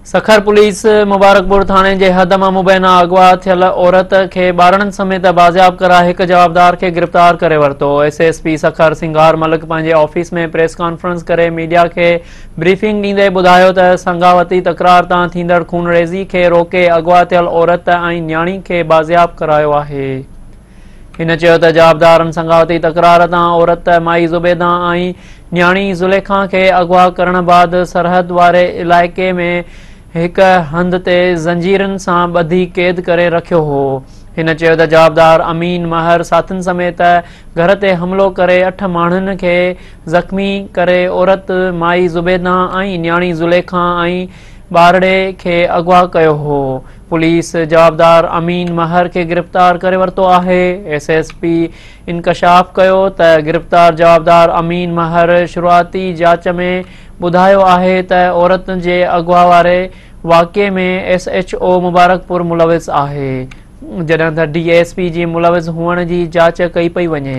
Sukkur police Mubarakpur ٿاڻي جي حد مان مبينا اغوا ٿيل عورت کي ٻارڙن سميت بازياب ڪرائي هڪ جوابدار کي گرفتار ڪري ورتو. S S P Sukkur Singhar Malik پنهنجي آفيس ۾ پريس ڪانفرنس ڪري ميڊيا کي بريفنگ ڏيندي ٻڌايو ته سڱاوتي تڪرار تان ٿيندڙ خونريزي کي روڪي اغوا ٿيل عورت ۽ نياڻي کي بازياب ڪرايو آهي. هن چيو ته جوابدارن سڱاوتي تڪرار تان عورت مائي زبيده ۽ نياڻي زليخا کي اغوا ڪرڻ بعد سرحد واري علائقي ۾ هڪ هنڌ تي زنجيرن سان ٻڌي قيد ڪري رکيو هو. هن چيو ته جوابدار امين مهر ساٿين سميت گهر تي حملو ڪري 8 ماڻهن کي زخمي ڪري عورت مائي زبيده ۽ نياڻي زليخا ۽ ٻارڙي کي اغوا ڪيو هو. پوليس جوابدار امين مهر کي گرفتار ڪري ورتو آهي. ايس ايس پي انڪشاف ڪيو ته گرفتار جوابدار امين مهر شروعاتي جاچ ۾ ٻڌايو آهي ته عورت جي اغوا واري واقعي ۾ ايس ايڇ او مبارڪپور ملوث آهي، جڏهن ته ڊي ايس پي جي ملوث هئڻ جي جاچ ڪئي پئي وڃي.